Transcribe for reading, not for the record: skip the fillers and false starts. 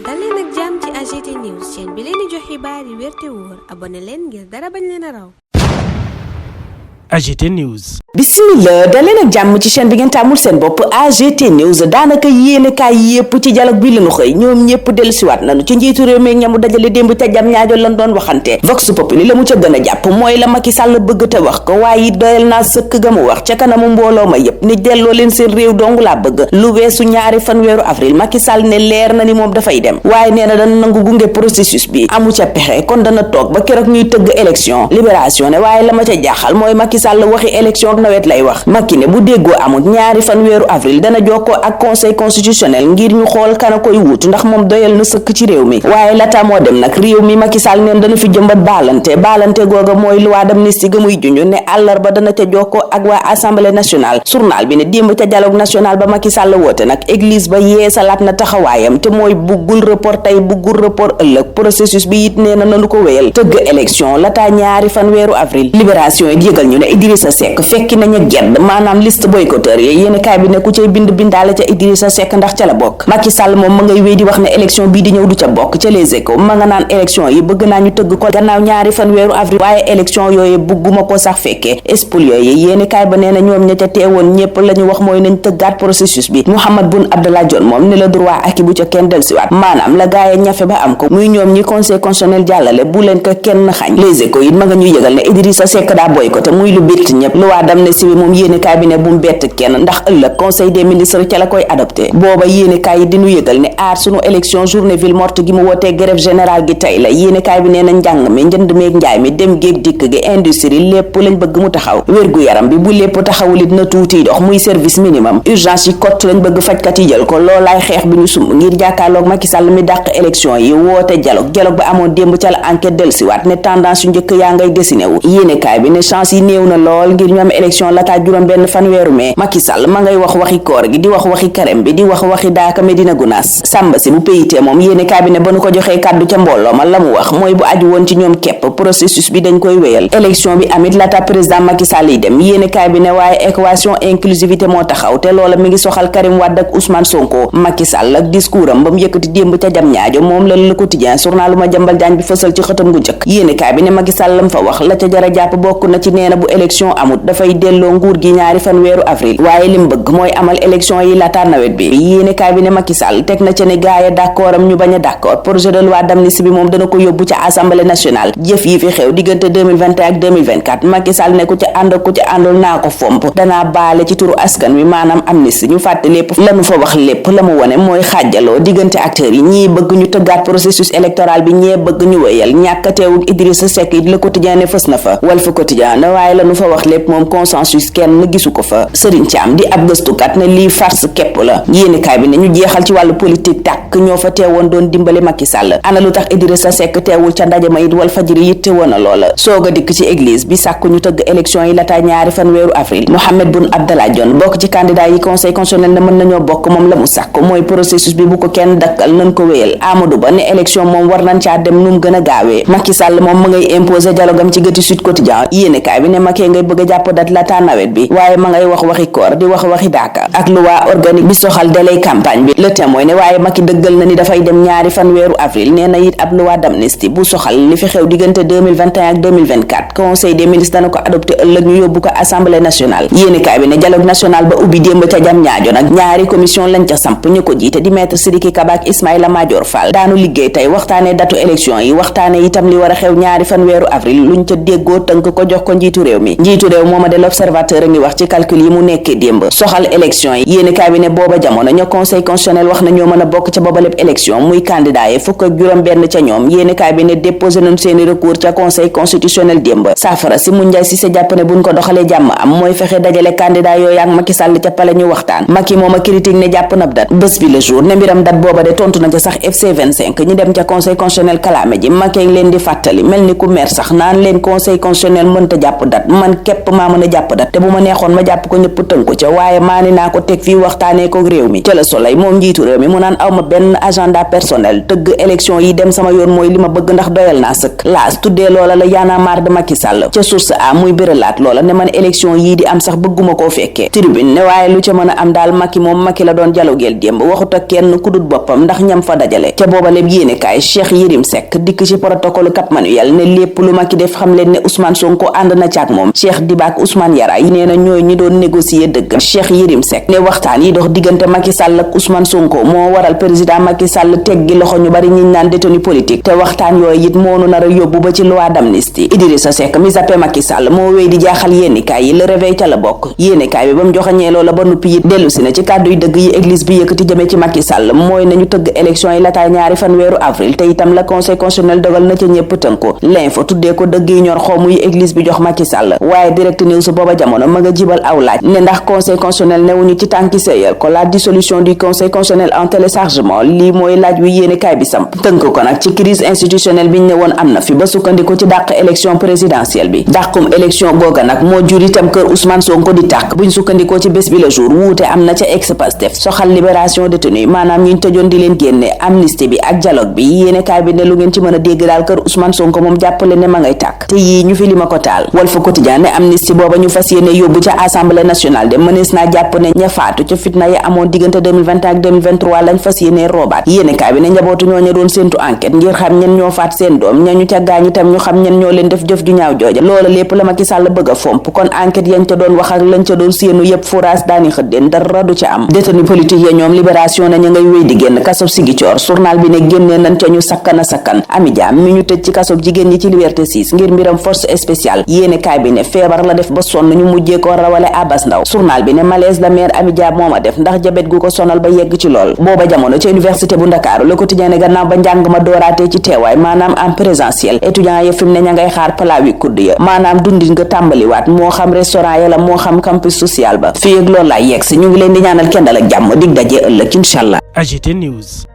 dal leen ak jàmm ci AGT News chaîne bi leen di jox xibaar yi wér te wóor abonné leen ngir dara bañ leen a raw. AGT News. bismillah daleen ak jàmm ci chaîne bi ngeen tàmmul seen bopp AGT News. daanaka yéenekaay yépp ci dialogue bi lañu xëy ñoom ñépp dellusiwaat nañu ci njiitu réew mi ñamu dajale démb ca jam ñaajo lan doon waxante. Vox Populi la mu ca gën a jàpp mooy la Macky Sall bëgg te wax ko waaye doyal naa sëkk ga mu wax ca kanamu mbooloo ma yépp ni delloo leen seen réew dong laa bëgg. lu weesu ñaari fan weeru avril Macky Sall ne leer na ni moom dafay dem waaye nee na dana nangu gunge processus bi amu ca pexe kon dana toog ba keroog ñuy tëgg élection. Libération ne waaye la ma ca jaaxal mooy Macky Sall waxi élection ak nawet lay wax. Macky ne bu déggoo amul ñaari fan weeru avril dana jokkoo ak conseil constitutionnel ngir ñu xool kana koy wuutu ndax moom doyal na sëkk ci réew mi. waaye laata moo dem nag réew mi Macky Sall neen dana fi jëmbat baalante googa mooy loi d'amnistie ga muy junj ne àllarba dana ca jokkoo ak waa assemblée nationale. journal bi ne démb ca dialogue national ba Macky Sall woote nag église ba yeesalaat na taxawaayam te mooy buggul report tey buggul report ëllëg processus bi it nee na nanu ko wéyal tëgg élection laata ñaari fan weeru avril. Libération yi yëgal ñu ne Idrissa Seck fekki nañu gedd maanaam liste boycotteur yi yéeni kaay bi ne ku cay bindaale ca Idrissa Seck ndax ca la bokk. Macky Sall moom ma ngay wéy di wax ne élection bii di ñëw du ca bokk ca Les Échos ma nga naan élection yi bëgg naa ñu tëgg ko gannaaw ñaari fan weeru avril waaye élection yooyu bugguma ko sax fekkee. Spolio yi yéeni kaay ba nee na ñoom ña ca teewoon ñépp la ñu wax mooy nañ tëggaat processus bi. Mahammed Boun Abdallah Dionne moom ne la droit ak bu ca kenn dellusiwaat maanaam la gaaya ñafe ba am ko muy ñoom ñi conseil constitutionnel jàllale bu leen ko kenn xañ. Les Échos it ma nga ñuy yëgal ne Idrissa Seck daa boycotté muy lu bett ñépp loi d'amnistie bi moom yéenekaay bi ne bu mu bett kenn ndax ëllëg conseil des ministres ca la koy adopté. booba yéenekaay yi diñu yëgal ne aar sunu élection journée ville morte gi mu wootee grève générale gi tey la yéenekaay bi nee na njàng mi njënd meeg njaay mi dem géeg dikk gi industrie lépp lañ bëgg mu taxaw. wér-gu-yaram bi bu lépp taxawulit na tuuti dox muy service minimum urgence yi kott lañ bëgg fajkat yi jël ko loolaay xeex bi ñu sumb ngir jàkkaarloog Macky Sall mi dàq élection yi woote dialogue ba amoon démb ca la enquête dellusiwaat ne tendance yu njëkk yaa ngay dessiné wu. yéenekaay bi ne chance yi néew na lool ngir ñu am élection lataa juróom benn fan weeru mai. Macky Sall ma ngay wax waxi koor gi di wax waxi karem bi di wax waxi daaka Medina Gounass. Samba si bu PIT moom yéene cabinet ba nu ko joxee kàddu ca mbooloo ma la mu wax mooy bu aju woon ci ñoom képp processus bi dañ koy wéyal. élection bi amit laata président Macky Sall yi dem yéene cabinet waaye équation inclusivité moo taxaw te loola mi ngi soxal Karim Wade ak Ousmane Sonko. Macky Sall ak discours am ba mu yëkkati démb ca jam ñaajo moom la Le Quotidien journalu Madiambal Diagne bi fësal ci xëtam gu njëkk. yéene cabinet Macky Sall lam fa wax la ca jara jàpp bokk na ci neena bu élection amut dafay delloo nguur gi ñaari fan weeru avril waaye lim bëgg mooy amal élection yi laata nawet bi. yéene kaay bi ne Macky Sall teg na ca ne gaaya d'accord am ñu bañ a d'accord projet de loi d'amnistie bi moom dana ko yóbbu ca assemblée nationale. jëf yi fi xew diggante 2021 ak 2024 Macky Sall ne ku ca ànd ku ca àndul naa ko fomp danaa baale ci turu askan wi maanaam amnistie ñu fàtte lépp lanu fa wax lépp la mu wone mooy xaajaloo diggante acteurs yi ñii bëgg ñu tëggaat processus électoral bi ñee bëgg ñu wéyal ñàkkateewul Idrissa Seck yi Le Quotidien ne fës na fa Walf Quotidien ne waaye lanu fa wax lépp moom consensus kenn gisu ko fa. Serigne Thiam di ab gëstukat ne lii farce képp la. yéenekaay bi ne ñu jeexal ci wàllu politique tàkk ñoo fa teewoon doon dimbale Macky Sall ana lu tax Idrissa Seck teewul ca ndaje ma it Walfadjri yitte woon na loola. soog a dikk ci église bi sàkku ñu tëgg élection yi lataa ñaari fan weeru avril. Mahammed Boun Abdallah Dionne bokk ci candidat yi conseil constitutionnel ne mën nañoo bokk moom la mu sàkku mooy processus bi bu ko kenn dakkal nañ ko wéyal. Amadou Ba ne élection moom war nañ caa dem nu mu gën a gaawee. Macky Sall moom ma ngay imposer dialogue am ci gëti Sud Quotidien yéenekaay bi ne Macky ngay bëgg a jàpp dat lataa nawet bi waaye ma ngay wax waxi koor di wax waxi daaka ak loi organique bi soxal délai campagne bi. Le Témoin ne waaye Macky dëggal na ni dafay dem ñaari fan weeru avril nee na it ab loi d'amnistie bu soxal li fi xew diggante 2021 ak 2024 conseil des ministres dana ko adopté ëllëg ñu yóbbu ko assemblée nationale. yéenekaay bi ne dialogue national ba ubbi démb ca jam ñaajo nag ñaari commission lañ ca samp ñu ko jiite di maître Sidiki Kaba ak Ismaïla Madior Fall daanu liggéey tey waxtaane datu élection yi waxtaane itam li war a xew ñaari fan weeru avril luñ ca déggoo tënk ko jox ko njiitu réew mi. njiitu réew mooma de l'observateur a ngi wax ci calcul yi mu nekkee démb soxal élection yi yéeni cabinet booba jamono ña conseil constitutionnel wax na ñoo mën a bokk ca booba lépp élection muy candidat yi fukk ak juróom benn ca ñoom yéeni cabinet déposé nañ seeni recours ca conseil constitutionnel démb saafara si mu njaay si sa jàpp ne buñ ko doxalee jàmm am mooy fexe dajale candidat yooyu ak Macky Sall ca pale ñu waxtaan. Macky mooma critique ne jàpp na dat bés bi le jour ne mbiram dat booba de tontu na ca sax FC 25 ñi dem ca conseil constitutionnel kalaame ji Macky leen di fàttali mel ni ku mer sax naan leen conseil constitutionnel mënta jàpp dat man képp maa mën a jàpp dat te bu ma neexoon ma jàpp ko ñëpp tënku ca waaye maa ni naa ko teg fii waxtaanee ko réew mi ca la Soleil moom njiitu réew mi mu naan aw ma benn benn agenda personnel tëgg élection yi dem sama yoon mooy li ma bëgg ndax doyal naa sëkk. laas tuddee loola la Y'en a marre de Macky Sall ca source a muy bëralaat loola ne man élection yii di am sax bëgguma koo fekkee. tribune ne waaye lu ca mën a am daal Macky moom Macky la doon dialogueel démb waxut ak kenn ku dul boppam ndax ñam fa dajale. ca booba lépp yéenekaay Cheikh Yérim Seck dikk ci protocole Cap Manuel ne lépp lu Macky def xam leen ne Ousmane Sonko ànd na caak moom. Cheikh Diba ak Ousmane Yara yi nee na ñooy ñi doon négocier dëgg. Cheikh Yérim Seck ne waxtaan yi dox diggante Macky Sall ak Ousmane Sonko moo waral président Macky Sall teggi loxo ñu bari ñiñ naan détenu politique te waxtaan yooyu it moonu nar a yóbbu ba ci loi d'amnistie. Idrissa Seck mi zappé Macky Sall moo wéy di jaaxal yéenekaay yi Le Réveil ca la bokk. yéenekaay bi ba mu joxañee loola ba nuppi it dellu si na ci kàddu yu dëgg yi église bi yëkkati jëmee ci Macky Sall mooy nañu tëgg élection yi lataay ñaari fan weeru avril te itam la conseil constitutionnel dogal na ca ñépp tënko. L'info tuddee ko dëgg yi ñor xoomu yi église bi jox Macky Sall waaye direct news booba jamono ma nga jibal aw laaj ne ndax conseil constitutionnel newuñu ci tànki sëyal ko la dissolution du conseil constitutionnel en téléchargement lii mooy laaj wi yéenekaay bi samp tënk ko nag ci crise institutionnelle biñ ne woon am na fi ba sukkandiku ci dàq élection présidentielle bi. dàqum élection googa nag moo jur itam kër Ousmane Sonko di tàkk buñ sukkandikoo ci bés bi le jour wuute am na ca ex-Pastef soxal libération détenu maanaam ñuñ tëjoon di leen génne amnistie bi ak dialogue bi yéenekaay bi ne lu ngeen ci mën a dégg daal kër Ousmane Sonko moom jàppale ne ma ngay tàkk te yii ñu fi li ma ko taal. Walf Quotidien ne amnistie booba ñu fas yéene yóbbu ca assemblée nationale de mënees naa jàpp ne ña faatu ca fitna ya amoon diggante 2021 ak 2023 lañ fas yéene roobaat. yéenekaay bi ne njabootu ñooña doon séentu enquête ngir xam ñen ñoo faat seen doom ñañu ca gaañ itam ñu xam ñen ñoo leen def jëf ju ñaaw jooja loola lépp la Macky Sall bëgg a fomp kon enquête yañ ca doon wax ak lañ ca doon séenu yépp foras daani xëddeen dara du ca am. détenu politique ya ñoom libération ne ña ngay wéy di génn kasob Ziguinchor journal bi ne génnee nañ ca ñu sakkana sakkan Ami Jaam mi ñu tëj ci kasob jigéen ñi ci liberté 6 ngir mbiram force spéciale yéenekaay bi ne feebar la def ba sonn ñu mujjee ko rawale Abbas Ndaw journal bi ne malaise la mère Ami Jaam mooma def ndax jabet gu ko sonal ba yegg ci lool. booba jamono ca université bu Ndakaaru Le Quotidien ne gannaaw ba njàng ma dooraatee ci teewaay maanaam en présentiel étudiant ya fi mu ne ña ngay xaar palaa wi kudd ya maanaam dundin nga tàmbaliwaat moo xam restaurant ya la moo xam campus social ba fii ak loolu laay yegg si ñu ngi leen di ñaanal kenn dal ak jàmm dig daje ëllëg inshallah. AGT News.